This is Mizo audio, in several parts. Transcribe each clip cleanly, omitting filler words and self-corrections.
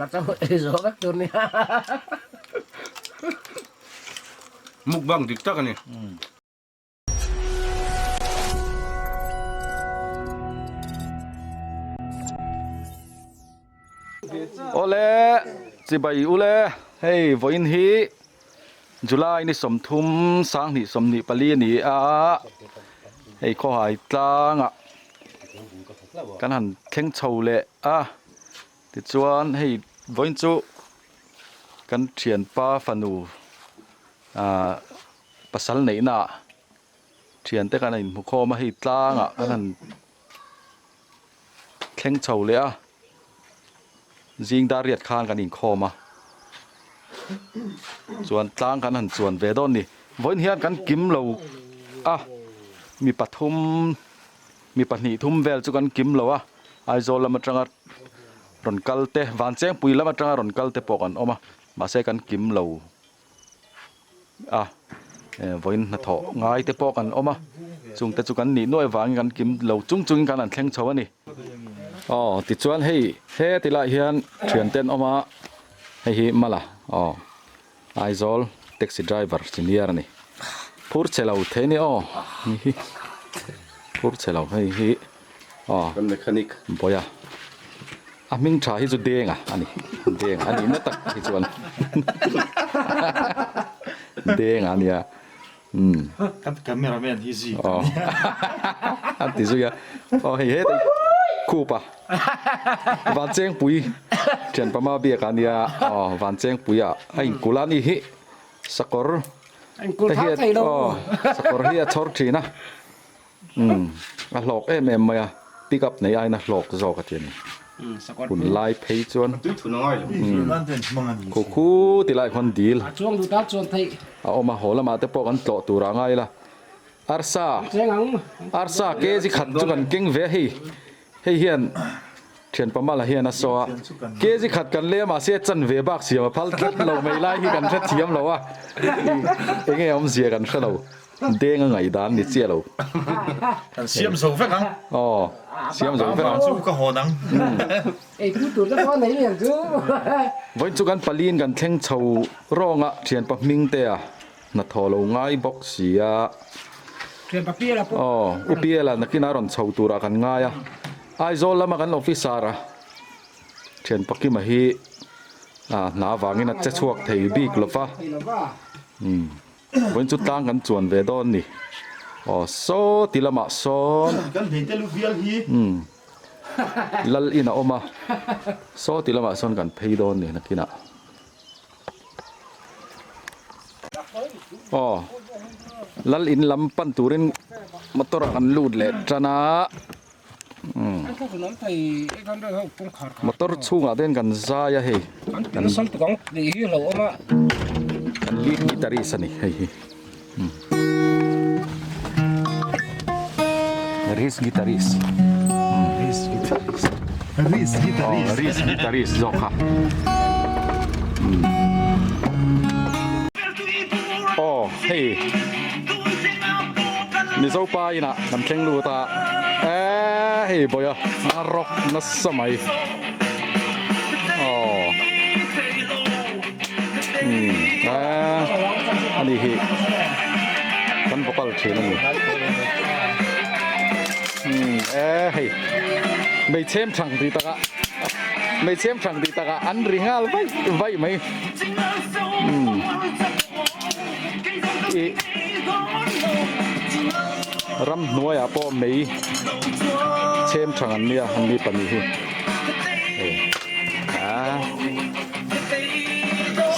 Hmarcha ho ei zawh vek tur nia. Mukbang dik tak a ni. Awle chibai ule hei vawiin hi July ni 30 2024 a ni a hei khawhai tlangah kan han thleng chho leh a tichuan hei vawiin chu kan thianpa fanu ah pasal neihna ah thiante kan inhmu khawm a hei tlangah kan han thleng chho leh a zing dar riat khan kan inkhawm a chuan tlang kan han chuan ve dawn ni vawiin hian kan kim lo a mi pathum mi pahnih thum vel chu kan kim lo a Aizawl lam atanga rawn kal te Vanchengpui lam atanga rawn kal te pawh kan awm a mahse kan kim lo. a vawiin hnathawh ngai te pawh kan awm a chung te chu kan nih nuai vangin kan kim lo chung chungin kan han thleng chho a ni aw tichuan hei he ti lai hian thian te an awm a hei hi mala aw Aizawl taxi driver senior a ni phur chhe lo thei a ni aw hei hi phur chhe lo hei hi aw mechanic bawia. A hming tha hi chu Denga a ni. Denga a nihna tak hi chuan Denga a nia. Umm. Kan cameraman hi zi ka nia. An ti zui a. Aw hei heta khup a. Vanchengpui thianpama biak a nia. Aw Vanchengpui ah a inkulh a ni hi. Sakawr te hian aw sakawr hi a chhawr thin a. Umm a hlawk em em mai a, pick up nei aiin a hlawk zawk a ti a ni. Hun lai phei chuan khu khu ti lai khawn dil a awm a, haw lamah te pawh kan tlawh tur ah ngai ila. Arsa arsa kg khat chu kan keng ve a hei, hei hian thian pamala hian a saw a, kg khat kan lei a mahse chanve bak siam a phal tlat lo mai lai hi kan hrethiam lo a, enge awmzia kan hre lo. Deng a ngaihdan ni chiah lo. Kan siam zo vek ang. Aw, siam zo vek ang. Chu ka hawn ang. Ei tu tur te pawh nei lian chu. Vawiin chu kan paliin kan thleng chho rawng a, thianpa hming te a hnathawh lo ngai bawk si a. Thianpa Piala pawh. Aw, U Piala nakinah rawn chho turah kan ngai a. Aizawl lama kan officer a, thianpa Kima hi hna avangin a che chhuak thei bik lo va. Umm. Vawiin chu tlang kan chuan ve dawn ni. Aw saw ti lamah sawn. Kan hlei te lu bial hi. Umm lal in a awm a. Saw ti lamah sawn kan phei dawn ni nakinah. Aw lal in lam pan turin motor ah kan lut leh tan a. Umm motor chhungah te hian kan zai a hei kan kan lead guitarist a ni hei hi umm risk guitarist umm risk guitarist zawk kha umm aw hei. Mizo pa inah kan thleng lut a eee hei bawiha a rawk nasa mai aw umm eee ani hi kan vocal thin ani umm eee hei hmeichhem thang tih takah hmeichhem thang tih takah an ri nghal vaih vaih mai umm. Ih ramhnuaiah pawh mei chhem thang an nia an ni pahnih hi hei ah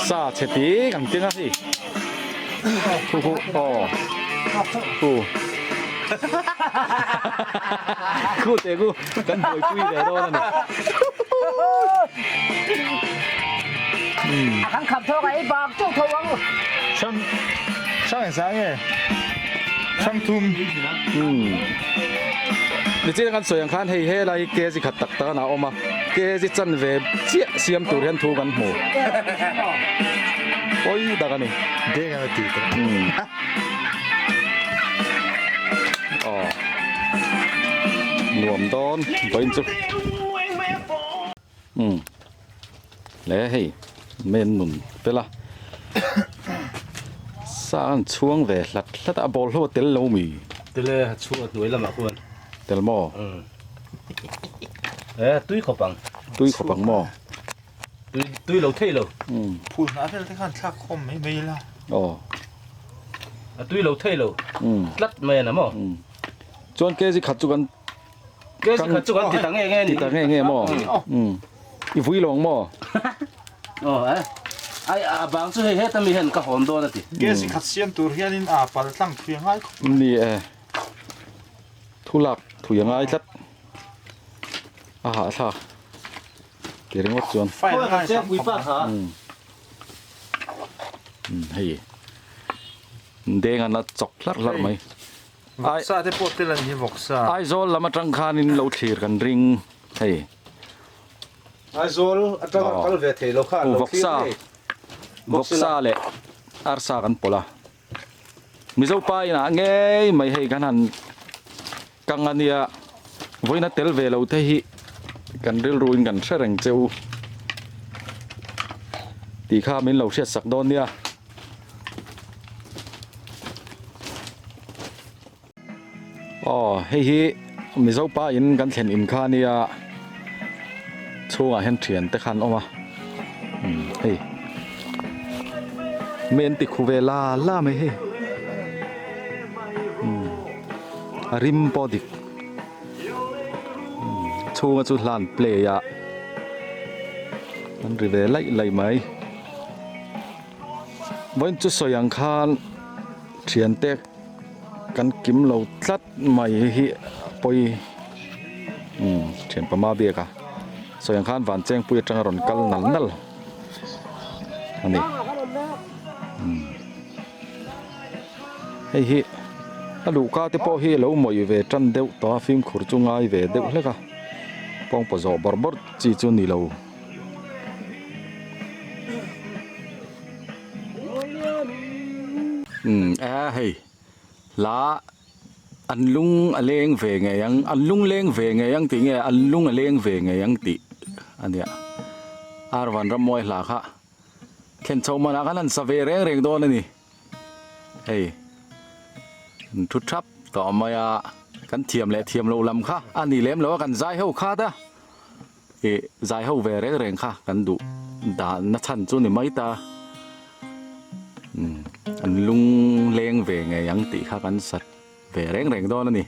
sa chhe ti kan keng a hei khu khu aw khu khu te khu kan buaipui ve dawn a ni. Kan khap thawk a i bak chauh tho ang. Sang sang eng sang nge? Sang thum. Nichin a kan sawi ang khan hei helai hi kg khat tak tak a awm a, kg chanve chiah siam tur hian thu kan hmu. Pawi tak a ni. Deng a ti tawh. Aw. Nuam dawn vawiin chu. Umm. Hle hei men nun fel a sa an chhuang ve hlat hlat a a bawlhlo a tel lo mi. Tel e a chhuah hnuai lamah khuan. Tel maw? E tui khawp ang. Tui khawp ang maw? Tui tui lo thei lo. Phul hnah vel te khan thlak khawm mai mai ila. Aw. A tui lo thei lo. Tlat mai a na maw? Chuan kg khat chu kan Kg khat chu kan ti ta nge nge ni. Ti ta nge nge maw? I vui lo ang maw? Aw e. Ai a bang chu hei heta mi hian ka hawn dawn a ti. Kg khat siam tur hianin a pal tlang thui a ngai khawp. Ni e. Thu lak thui a ngai tlat. A hahthlak. Ti ringawt chuan. File ngai tam khawp mai. Hei deng an la chawk hlarh hlarh mai. Vawksa te pawh tel an hi vawksa. Aizawl lam atang khanin lo thlir kan ring hei. Aizawl atanga kal ve thei lo kha an lo thlir ngei. Vawksa leh arsa kan pawlh a. Mizo pa inah ngei mai hei kan han kang a nia. Vawiin a tel ve lo te hi kan rilru in kan hre reng che u tih kha min lo hriat sak dawn nia. Aw hei hi Mizo pa in kan thlen in kha ania chhungah hian thian te kha an awm a umm hei mi an ti khu ve la la mai hei umm a rim pawh dik umm chhunga chu hlan play a an ri ve laih laih mai. Vawiin chu sawi ang khan thiante kan kim lo tlat mai hi pawi umm thian pama biak a sawi ang khan van chengpui atanga rawn kal nal nal a ni umm hei hi a luhka te pawh hi a lo mawih ve tan deuh tawh a fimkhur chu ngai ve deuh hlek a pawngpaw zawh bawrh bawrh chi chu ni lo. Umm a hei hla an lung a leng ve ngei ang an lung leng ve ngei ang tih nge an lung a leng ve ngei ang tih a nia ar van rammawi hla kha thlen chho manah khan an sa ve reng reng dawn a ni. Hei an thu thap tawh mai a kan thiam leh thiam loh lam kha a ni lem lo a kan zai ho khat a. Ih zai ho ve reng reng kha kan duh dahna chhan chu ni mai ta. Umm an lung leng ve ngei ang tih kha kan sat ve reng reng dawn a ni.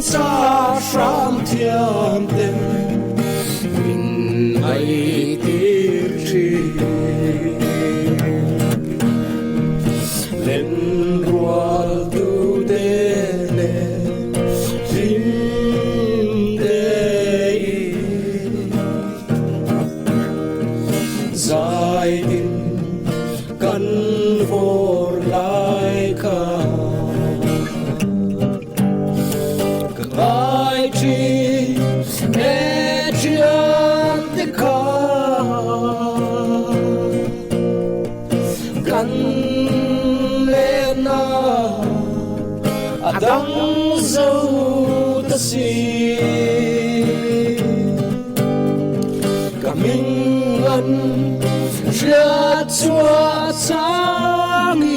Nungcha hram thiam ten min ngaihtir thin. Lenrual tute nen hlim tein zaitin kan vawr lai kha. Ka ngai thin he thian te kha kan lehna a dang zo ta si. Ka hming an hriat chhuah changin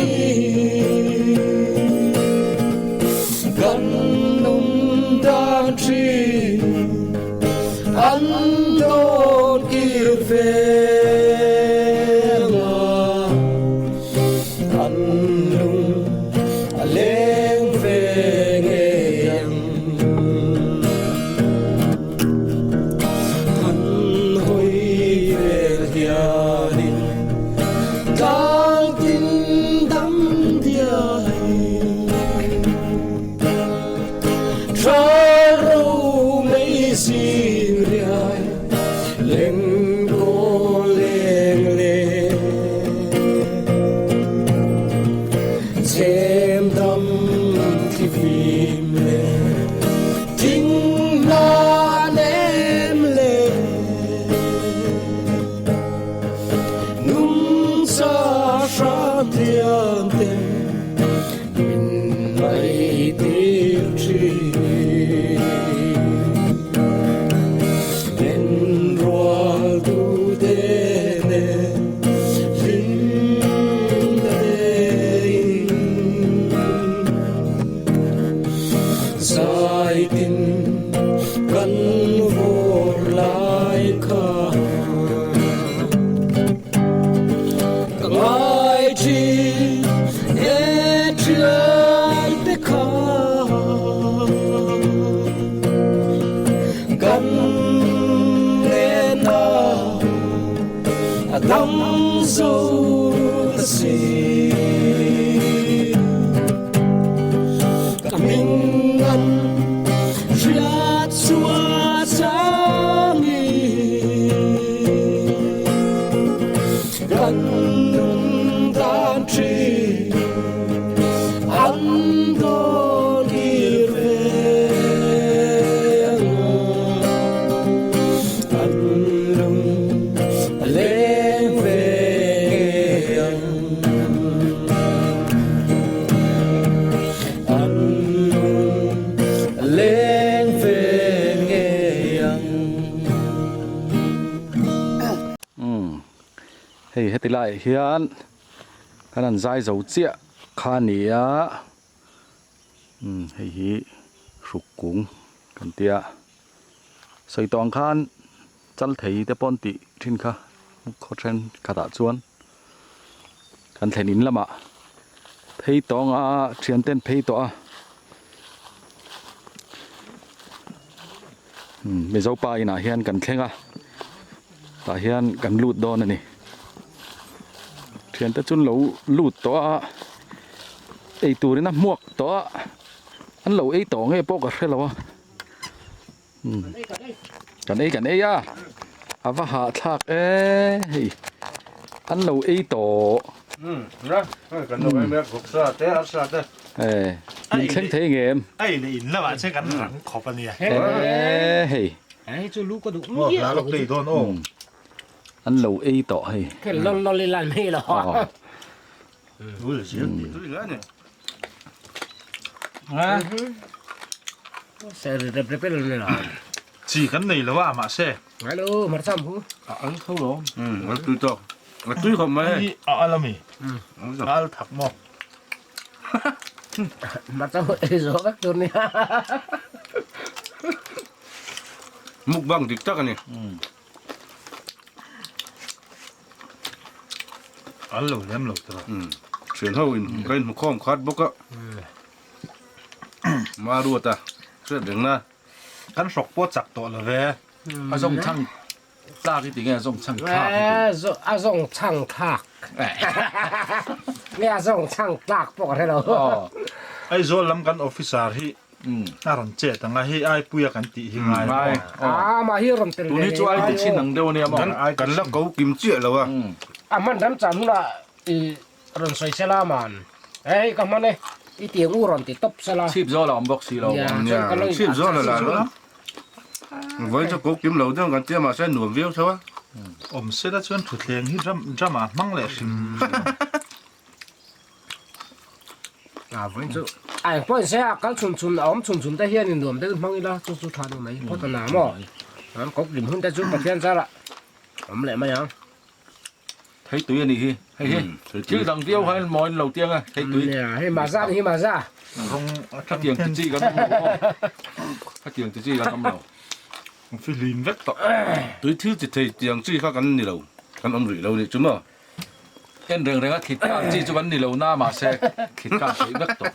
kan nung dan thin an dawn kir ve nga an lung a leng ve ngei ang. An hawi vel hianin tlang tin dam diai tha ro mei zing riai leng kaw leng le chem dam thi fim le Thing hna nem le nungcha hram thiam ten min ngaihtir thin. Nen rual tu te nen hlim tein. Zaitin kan vawr lai kha ka ngai thin he thian te kha kan lehna a dam zo ta si. Ka hming an hriat chhuah changin kan nun dan thin an dawn kir ve anga an lung a leng ve ngei ang. An lung a leng ve ngei ang. Umm hei heti laiah hian kan han zai zo chiah kha a ni a umm hei hi hruk kung kan tia sawi tawh ang khan chal thei te pawh an tih thin kha khaw then khatah chuan. Kan thlen in lamah phei tawng a thian ten phei tawh a Mizo pa inah hian kan thleng a tah hian kan lut dawn a ni thian te chu an lo lut tawh a ei turin a hmuak tawh a an lo ei tawh nge pawh ka hre lo a. Kan ei kan ei a a va hahthlak e hei an lo ei tawh min thleng thei nge em e hei an lo ei tawh hei Chi kan nei lo a mahse. A al ami? A al thak maw? Mukbang dik tak a ni. An lo lem lo tawh. Thian ho in ka inhmu khawm khat bawk a. Ma ruat a. Hriat reng na. Kan hrawk pawh chak tawh lo ve. A zawng chhang tlak i ti nge a zawng chhang thlak i ti? A zawng chhang thlak. Nge a zawng chhang tlak pawh ka hre lo. Aizawl lam kan officer hi a rawn chet ang a, hei Aipuia kan tih hi ngai maw? A mah hi rawn tel ve Tun hi chu ai ti chin ang deuh a nia maw? Kan la ko kim chiah lo a. A hman ram chan hunah i rawn sawi sela man. Hei ka hman e, i tiang u rawn ti tawp sela. Chhip zawl a awm bawk si lo. Chhip zawl a la lo. Vawiin chu ko kim lo deuh kan tia mahse nuam viau tho a. Awm sela chuan thutthleng hi drum ah hmang leh hrim hrim. A eng pawh in se a kal chhun chhun a awm chhun chhun te hian in nuam deuh hmang ila chu chu tha deuh mai phawt a na maw. An kawp lim hun te chu Pathian zarah awm leh mai ang. Thei tui a nih hi hei hi thil dang viau kha in mawi in lo tiang a thei tui. Hei maza ni hi maza. Rawng atang hian. Khatiang chi chi kan awm lo aw. Khatiang chi chi kan awm lo. Fihlim vek tawh. Tui thil chi thei tiang chi kha kan ni lo kan awm rih lo nih chu maw. En reng reng a thlit kang chi chu kan ni lo na mahse thlit kang theih vek tawh.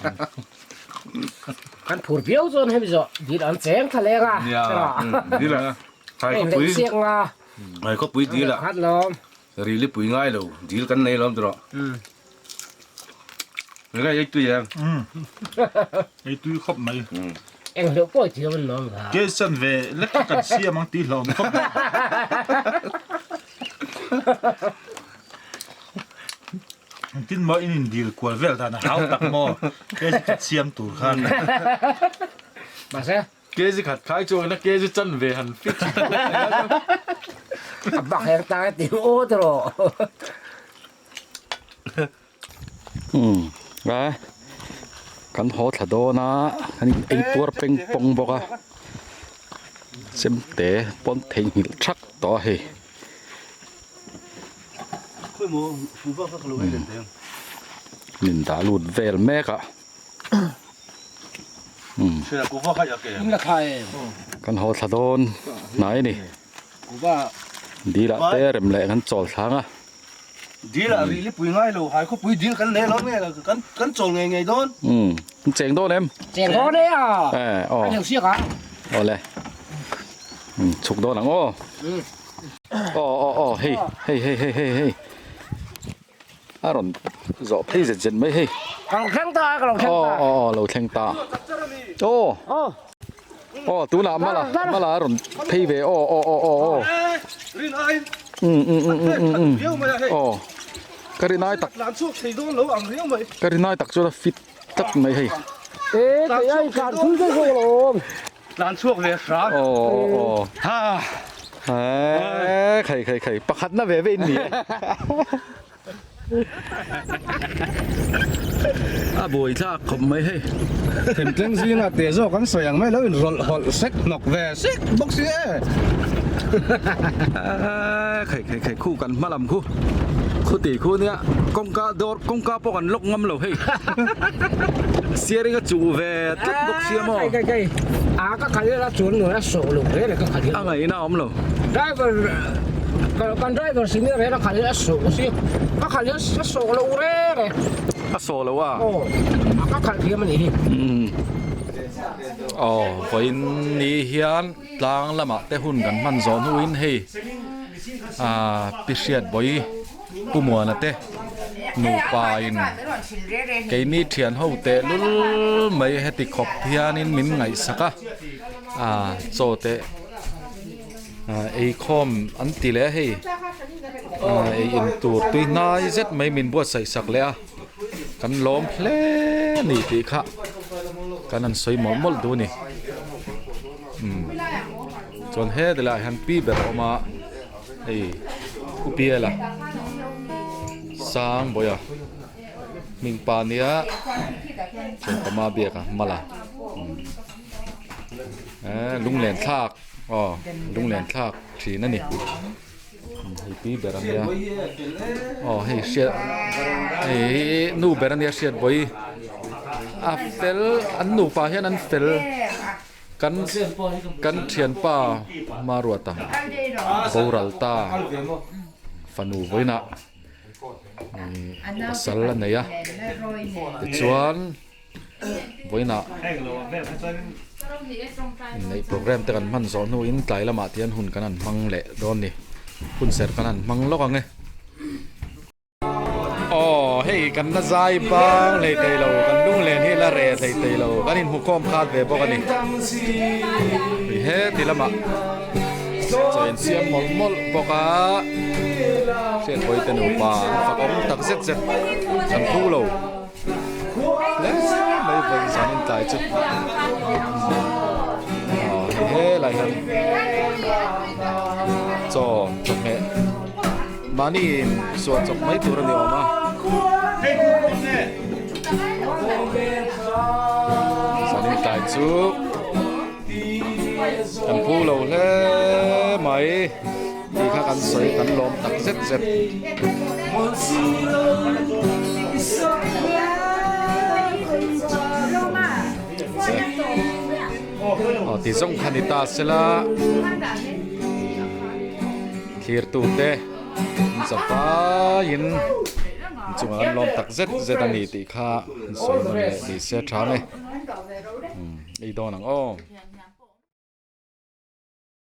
Kan phur viau chuan hemi zawh dil an cheng thla leng a. Nia. Dil a. Hei leh siak nga. Ai khawpui dil ah rili pui ngai lo dil kan nei lawm tawh. Ngai ei tui em? Ei tui khawp mai. Eng hleuh pawh i thiam an lawm va. Ke chan ve lek kha kan siam ang tih hlawm khawp mai. Engtin maw in in dil kual vel dan a hau tak maw ke chi khat siam tur khan. Mahse Kg khat khai chuan a kg chan ve han fix A bak heng ta e ti aw te rawh. Umm a kan haw thla dawn a kan in ei puar peng pawng bawk a chemte pawn theihnghilh thak tawh a hei. Min dah lut vel mek a. Kan haw thla dawn hnai a ni. Dil ah te rem leh kan chawl thlang a. Dil ah rih lipui ngai lo, hai khawpui dil kan nei lo nge kan kan chawl ngei ngei dawn. Umm an cheng dawn em? Cheng dawn e a. Aw. Kan heuh siak a. Awle. Chhuk dawn ang aw. Aw aw aw hei hei hei hei hei hei. A rawn zawh phei zet zet mai hei. Ka lo thleng ta a, ka lo thleng ta. Aw aw aw lo thleng ta. Aw. Aw. Aw tunah mala mala a rawn phei ve aw aw aw aw aw. Rin aiin. Um um um um um um. Aw. Ka rin ai tak. Tlan chhuak thei dawn lo ang riau mai. Ka rin ai tak chuan a fit tlat mai hei. E kei ai tlan thul daih zawk alawm. Tlan chhuak ve hram. Aw aw aw. Ha. Eee khai khai khai pakhat na ve ve in ni e. A buai thlak khawp mai hei. Themtleng zingah teh zawk an sawi ang mai lo in rawlh hawlh sek hnawk ve sek bawk si e. Eee khai khai khai khu kan hma lam khu khu ti khu nia kawngka dawr kawngka pawh kan lock ngam lo hei. Steering a chuh ve tlat bawk sia maw. Kai kai kai a ka khalh ila chuan nuai a sawh lo reng reng ka khalh A ngaihna a awm lo. Driver kan driver si nia reng a khalh ila a sawh si ka khalh ila a sawh lo reng reng. A sawh lo a. Aw a ka khalh thiam a nih hi. Aw vawiin ni hian tlang lamah te hun kan hman zawh hnuin hei ah pi hriat bawi Pu Muana te nupa in keini thian ho teh lul mai heti khawp hianin min ngaihsak a ah chaw teh ah eikhawm an ti leh a hei ah ei in tur tui hnai zet mai min buatsaih sak leh a kan lawm hle a ni tih kha kan han sawi mawlh mawlh duh a ni umm chuan heti laiah hian pi ber a awm a. Hei U Piala sang bawih a hming pa nia thianpa biak a mala eh lunglen thlak aw lunglen thlak thin a ni hei pi ber a nia aw hei hriat hei hi nu ber a nia hriat bawih a fel an nupa hian an fel. Kan kan thianpa Maruata boral ta fanu vawiinah pasal a nei a tichuan. Vawiinah inneih programme te kan hman zawh hnuin tlai lamah te hian hun kan han hmang leh dawn ni. Hun serh kan han hmang lawk ang e. Aw hei kan la zai bang hlei thei lo kan lunglen hi la reh hlei thei lo kan inhmukhawm khat ve bawk a ni. Hei heti lamah chaw insiam mawlh mawlh bawk a hriatpawite nupa an fakawm tak zet zet an phu lo. Hle mai vawi zan in tlai chu aw hei helai hian chaw chawhmeh mahni in suah chawp mai tur a ni awm a. Zan in tlai chu kan phu lo hle mai. Tih kha kan sawi kan lawm tak zet zet. Aw ti zawng kha ni ta sela thlir tu te an chawpaiin an chungah an lawm tak zet zet a ni tih kha an sawi nawn leh ni se tha nge ei dawn ang aw.